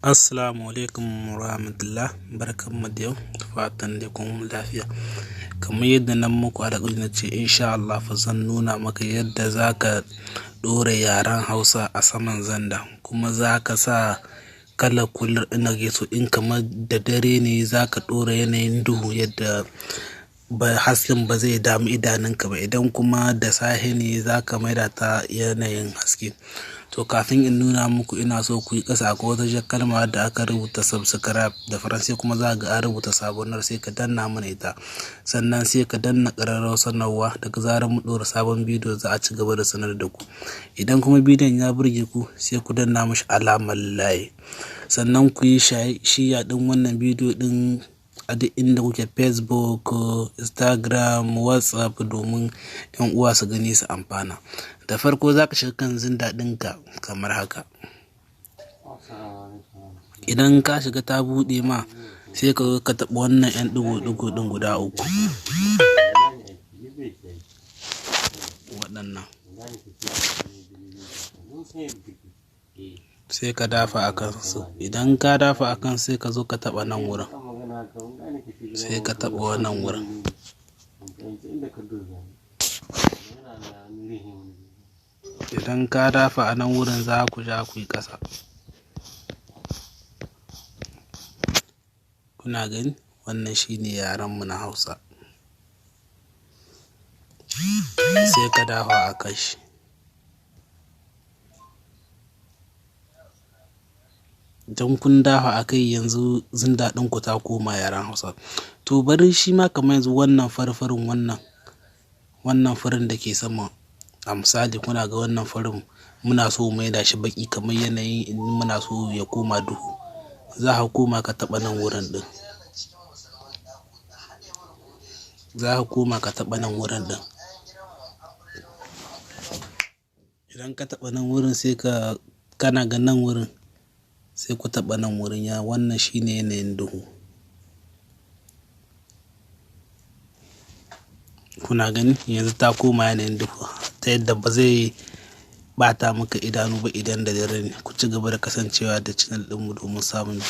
Assalamu alaikum warahmatullah, barkanmu da yau, da fatan dai kun wuni lafiya. Kamar yadda na muku alƙawari na ce insha Allah fa zan nuna maka yadda za ka ɗora yaren Hausa a saman zanda, kuma za ka sa kalar kular ɗin da kake so. In kamar da dare ne, za ka ɗora yanayin duhu yadda ba hasken ba zai damu idanunka ba. Idan kuma da safe ne, za ka maida ta yanayin haske. To, kafin in nuna muku, ina so ku yi ƙasa, akwai wata jar kalma da aka rubuta "subscribe" da Faransai, kuma za ga an rubuta "s'abonner", sai ka danna mana ita. Sannan sai ka danna ƙararrawar sanarwa. Daga zarar mu ɗora sabon bidiyo, za a ci gaba da sanar da ku. Idan kuma bidiyon ya burge ku, sai ku danna mashi alamar like. Sannan ku yi share ɗin wannan bidiyo ɗin a duk inda kuke: Facebook, Instagram, WhatsApp, domin 'yan uwa su gani su amfana. Da farko za ka shiga kan Xender ɗinka kamar haka. Idan ka shiga, ta buɗe ma, sai ka zo ka taɓa wannan 'yan ɗigo-ɗigo ɗin guda uku. Waɗannan. Sai ka dafa a kansu. Idan ka dafa a kan, sai ka zo ka taɓa nan wurin. Sai ka taɓa wannan wurin. Idan ka dafa a nan wurin, za ku ja ku yi ƙasa. Kuna gani? Wannan shine yarenmu na Hausa. Sai ka dafa a kan shi. Idan kun dafa a kai, yanzu Xender ɗinku ta koma yaren Hausa. To, bari shi ma kamar yanzu wannan fari-farin, wannan farin da ke sama. A misali, kuna ga wannan farin, muna so mu maida shi baƙi, kamar yanayin in muna so ya koma duhu. Za ka koma ka taɓa nan wurin ɗin. Za ka koma ka taɓa nan wurin ɗin. Idan ka taɓa nan wurin, sai ka kana ga nan wurin, sai ku taɓa nan wurin ya wannan shine yanayin duhu. Kuna gani, yanzu ta koma yanayin duhu ta yadda ba zai ɓata maka idanu ba idan da dare ne. Ku ci gaba da kasancewa da channel ɗinmu domin samun.